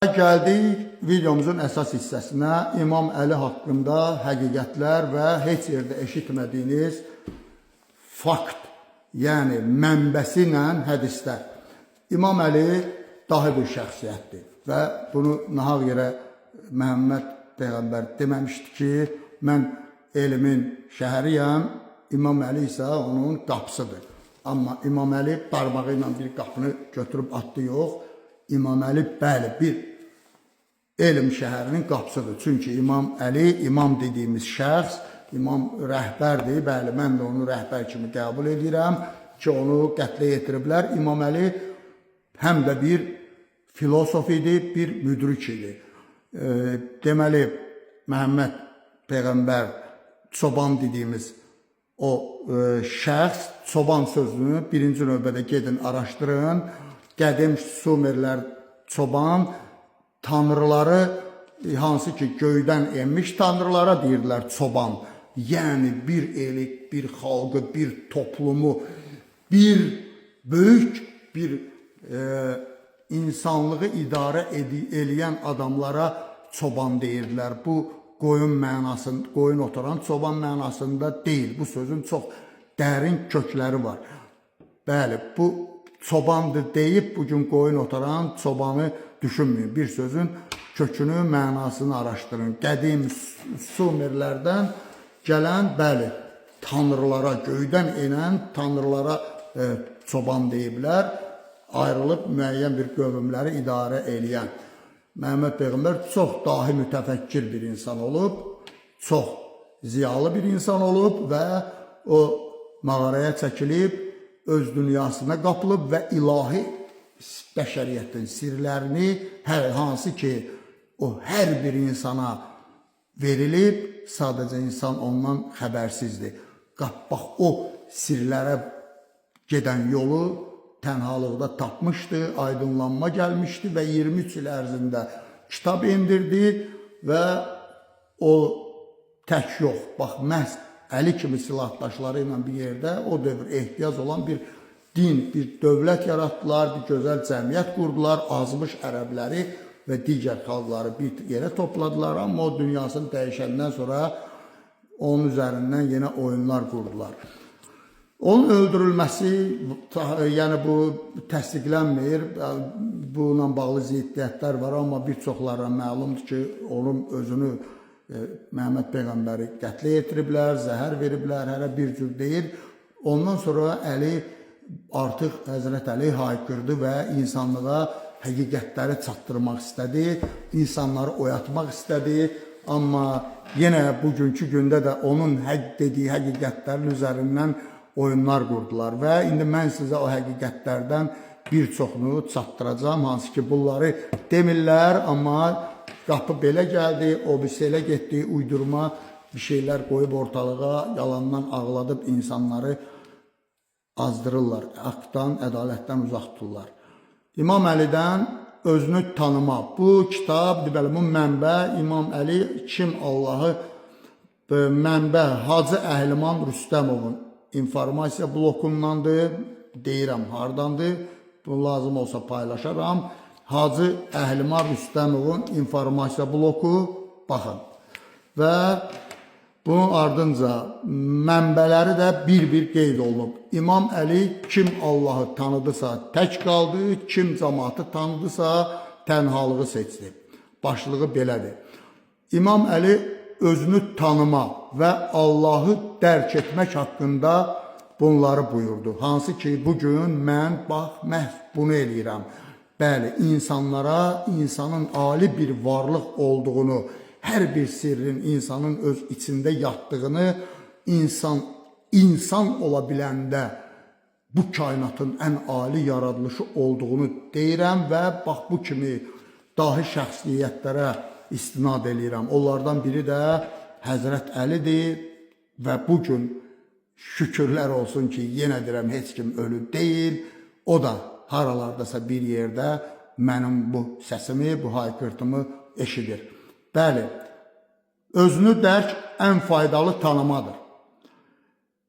Gəldik videomuzun əsas hissəsinə. İmam Əli haqqında həqiqətlər və heç yerdə eşitmədiyiniz fakt, yəni mənbəsi ilə hədislər. İmam Əli dahi bir şəxsiyyətdir və bunu nahaq yerə Məhəmməd Peyğəmbər deməmişdi ki, mən elmin şəhəriyəm, İmam Əli isə onun qapısıdır. Amma İmam Əli barmağı ilə bir qapını götürüb atdı, yox. İmam Əli, bəli, bir elm şəhərinin qapısıdır. Çünki İmam Əli, imam dediyimiz şəxs, imam rəhbərdir. Bəli, mən də onu rəhbər kimi qəbul edirəm ki, onu qətlə yetiriblər. İmam Əli həm də bir filosof idi, bir müdrik idi. Deməli, Məhəmməd Peyğəmbər çoban dediyimiz o şəxs, çoban sözünü birinci növbədə gedin araşdırın. Qədim Sumerlər çoban tanrıları, hansı ki göydən enmiş tanrılara deyirdilər çoban. Yəni bir elit, bir xalqı, bir toplumu, bir böyük bir insanlığı idarə eləyən adamlara çoban deyirdilər. Bu qoyun mənasında, qoyun otaran çoban mənasında deyil. Bu sözün çox dərin kökləri var. Bəli, bu çobandır deyib bugün qoyun otaran çobanı düşünməyin. Bir sözün kökünü, mənasını araşdırın. Qədim Sumerlərdən gələn, bəli, tanrılara, göydən enən tanrılara çoban deyiblər. Ayrılıb müəyyən bir qövmləri idarə eləyən. Məhəmməd Peyğəmbər çox dahi mütəfəkkir bir insan olub, çox ziyalı bir insan olub və o mağaraya çəkilib, öz dünyasına qapılıb və ilahi bəşəriyyətin sirlərini, hər hansı ki o hər bir insana verilib, sadəcə insan ondan xəbərsizdir. Bax, o sirlərə gedən yolu tənhalıqda tapmışdı, aydınlanma gəlmişdi və 23 il ərzində kitab endirdi və o tək yox, bax, məhz Əli kimi silahdaşları ilə bir yerdə o dövr ehtiyac olan bir din, bir dövlət yaratdılar, bir gözəl cəmiyyət qurdular, azmış ərəbləri və digər xalqları bir yerə topladılar, amma o dünyasını dəyişəndən sonra onun üzərindən yenə oyunlar qurdular. Onun öldürülməsi, yəni bu təsdiqlənmir, bununla bağlı ziddiyyətlər var, amma bir çoxlara məlumdur ki, onun özünü Məhəmməd Peyğəmbəri qətlə yetiriblər, zəhər veriblər, hərə bir cür deyir. Ondan sonra Əli, artıq Həzrət Əli hayqırdı və insanlığa həqiqətləri çatdırmaq istədi, insanları oyatmaq istədi. Amma yenə bugünkü gündə də onun həq dediyi həqiqətlərin üzərindən oyunlar qurdular və indi mən sizə o həqiqətlərdən bir çoxunu çatdıracağam, hansı ki bunları demirlər, amma qapı belə gəldi, o birisi elə getdi, uydurma bir şeylər qoyub ortalığa, yalandan ağladıb insanları azdırırlar, haqdan, ədalətdən uzaq tuturlar. İmam Əlidən özünü tanıma. Bu kitab, deməli, bu mənbə İmam Əli kim Allahı, mənbə Hacı Əhliman Rüstəmovun informasiya blokundandır. Deyirəm hardandır. Bu lazım olsa paylaşaram. Hacı Əhliman Rüstəmovun informasiya bloku, baxın. Və bunun ardınca mənbələri də bir-bir qeyd olunub. İmam Əli kim Allahı tanıdısa tək qaldı, kim cəmaatı tanıdısa tənhalığı seçdi. Başlığı belədir. İmam Əli özünü tanıma və Allahı dərk etmək haqqında bunları buyurdu. Hansı ki, bugün mən bax, məhz bunu eləyirəm. Bəli, insanlara insanın ali bir varlıq olduğunu, hər bir sirrin insanın öz içində yatdığını, insan ola biləndə bu kainatın ən ali yaradılışı olduğunu deyirəm və bax bu kimi dahi şəxsiyyətlərə istinad eləyirəm. Onlardan biri də Həzrət Əlidir və bugün şükürlər olsun ki, yenə deyirəm, heç kim ölü deyil. O da haralardasa bir yerdə mənim bu səsimi, bu hayqırtımı eşidir. Bəli, özünü dərk ən faydalı tanımadır.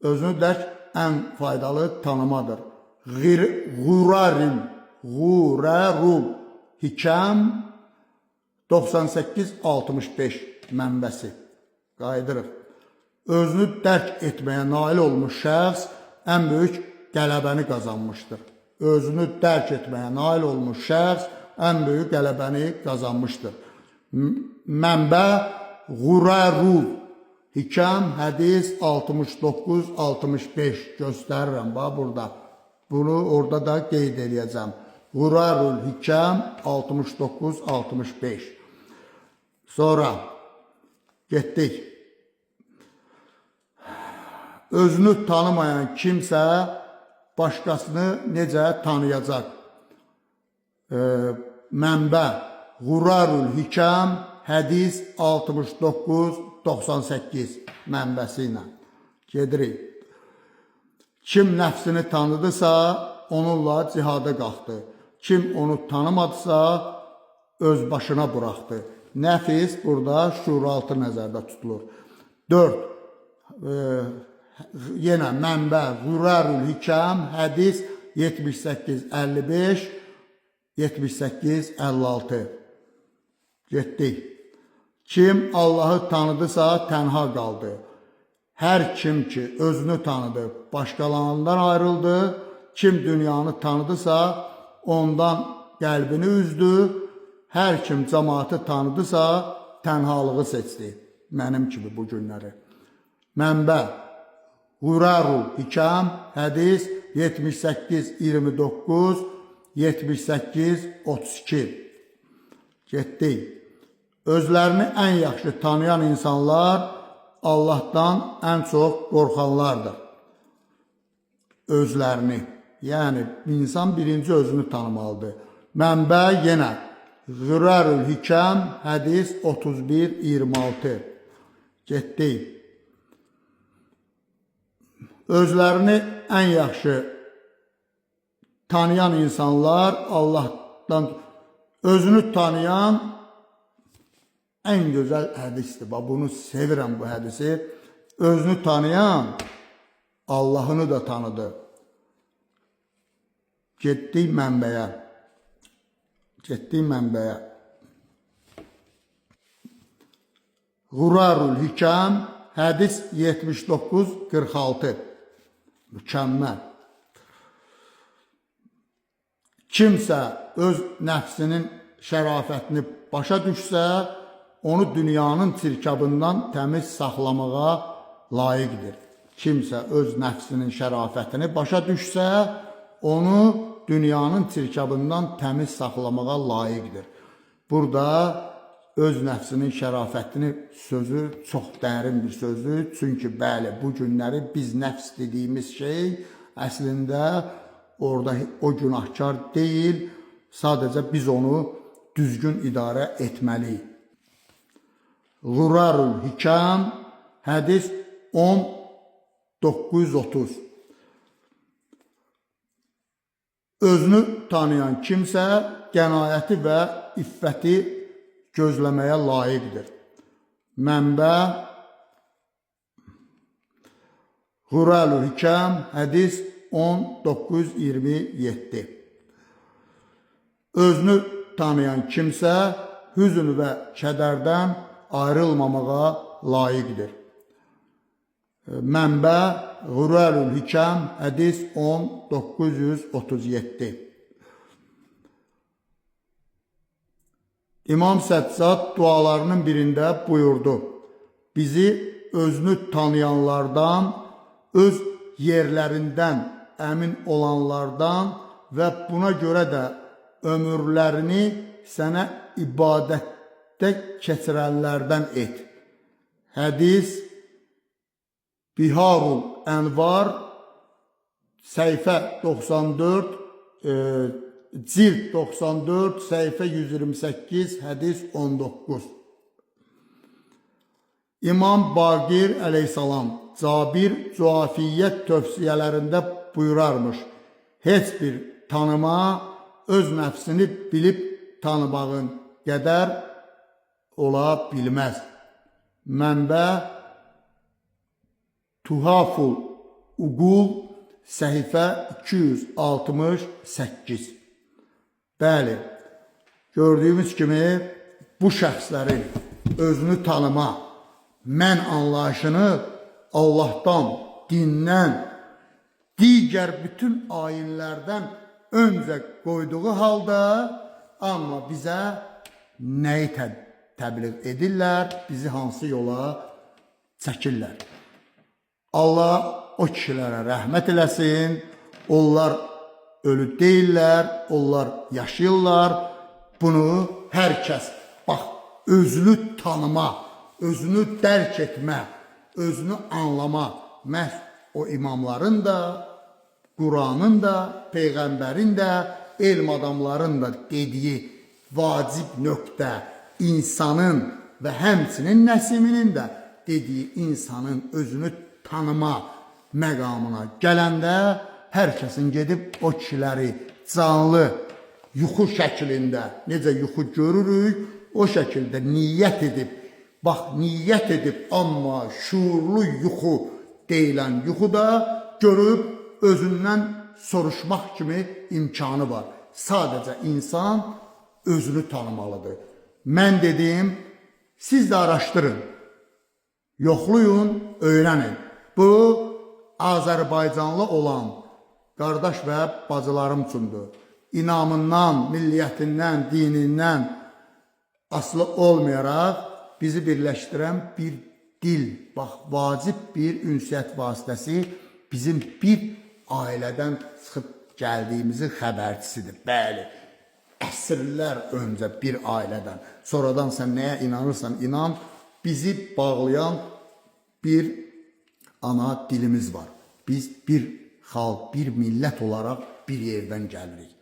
Özünü dərk ən faydalı tanımadır. Qurarum, Hikəm 98-65 mənbəsi. Qayıdırıq. Özünü dərk etməyə nail olmuş şəxs ən böyük qələbəni qazanmışdır. Özünü dərk etməyə nail olmuş şəxs ən böyük qələbəni qazanmışdır. Mənbə Ğurarul Hikəm, hədis 69-65 göstərirəm bax burada. Bunu orada da qeyd eləyəcəm. Ğurarul Hikəm 69-65. Sonra getdik. Özünü tanımayan kimsə başqasını necə tanıyacaq? Mənbə Ğurarul Hikəm, hədis 69-98 mənbəsi ilə gedirik. Kim nəfsini tanıdısa, onunla cihada qalxdı. Kim onu tanımadısa, öz başına buraxdı. Nəfis burada şuuraltı nəzərdə tutulur. 4. Yenə mənbə Ğurarul Hikəm, hədis 78-55, 78-56. Getdik. Kim Allahı tanıdısa, tənha qaldı. Hər kim ki özünü tanıdı, başqalarından ayrıldı. Kim dünyanı tanıdısa, ondan qəlbini üzdü. Hər kim cəmaatı tanıdısa, tənhalığı seçdi. Mənim kimi bu günləri. Mənbə Ğurarul Hikəm, hədis 78-29, 78-32. Getdik. Özlərini ən yaxşı tanıyan insanlar Allahdan ən çox qorxanlardır. Özlərini. Yəni, insan birinci özünü tanımalıdır. Mənbə yenə Ğurarul Hikəm, hədis 31-26. Getdik. Özlərini ən yaxşı tanıyan insanlar Allahdan, özünü tanıyan ən gözəl hədisdir. Bax, bunu sevirəm bu hədisi. Özünü tanıyan Allahını da tanıdı. Getdik mənbəyə. Getdik mənbəyə. Ğurarul Hikəm, hədis 79-46. Mükəmməl. Kimsə öz nəfsinin şərafətini başa düşsə, onu dünyanın çirkabından təmiz saxlamağa layiqdir. Kimsə öz nəfsinin şərafətini başa düşsə, onu dünyanın çirkabından təmiz saxlamağa layiqdir. Burada öz nəfsinin şərafətini sözü çox dərin bir sözdür. Çünki bəli, bu günləri biz nəfs dediyimiz şey əslində orada o günahkar deyil, sadəcə biz onu düzgün idarə etməliyik. Ğurarul Hikəm, hədis 10-930. Özünü tanıyan kimsə qənaəti və iffəti gözləməyə layiqdir. Mənbə Ğurarul Hikəm, hədis 10-927. Özünü tanıyan kimsə hüzün və kədərdən ayrılmamağa layiqdir. Mənbə Ğurarul Hikəm, hədis 10-937. İmam Səccad dualarının birində buyurdu: bizi özünü tanıyanlardan, öz yerlərindən əmin olanlardan və buna görə də ömürlərini sənə ibadətdə keçirənlərdən et. Hədis Biharul Ənvar, səhifə 94, cild 94, səhifə 128, hədis 19. İmam Baqir əleyhissalam Cabir Cuafiyyət tövsiyələrində buyurarmış: heç bir tanıma öz nəfsini bilib tanımağın qədər ola bilməz. Mənbə Tuhaful Uqul, səhifə 268. Bəli, gördüyümüz kimi Bu şəxslərin özünü tanıma, mən anlayışını Allahdan, dindən, digər bütün ayinlərdən öncə qoyduğu halda, amma bizə nəyi təbliğ edirlər, bizi hansı yola çəkirlər. Allah o kişilərə rəhmət eləsin. Onlar ölü deyillər, onlar yaşayırlar. Bunu hər kəs, bax, özünü tanıma, özünü dərk etmə, özünü anlama məhz o imamların da, Quranın da, peyğəmbərin də, elm adamların da dediyi vacib nöqtə, insanın və həmçinin Nəsiminin də dediyi insanın özünü tanıma məqamına gələndə hər kəsin gedib o kişiləri canlı yuxu şəklində, necə yuxu görürük, o şəkildə niyyət edib, bax, niyyət edib, amma şuurlu yuxu deyilən yuxuda görüb özündən soruşmaq kimi imkanı var. Sadəcə insan özünü tanımalıdır. Mən dedim, siz də araşdırın, yoxlayın, öyrənin. Bu, Azərbaycanlı olan qardaş və bacılarım üçündür. İnamından, milliyyətindən, dinindən asılı olmayaraq bizi birləşdirən bir dil, bax, vacib bir ünsiyyət vasitəsi bizim bir ailədən çıxıb gəldiyimizin xəbərçisidir. Bəli, əsrlər öncə bir ailədən. Sonradan sən nəyə inanırsan inan, bizi bağlayan bir ana dilimiz var. Biz bir xalq, bir millət olaraq bir yerdən gəlirik.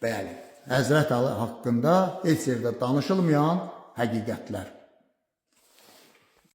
Bəli, Həzrət Əli haqqında heç yerdə danışılmayan həqiqətlər.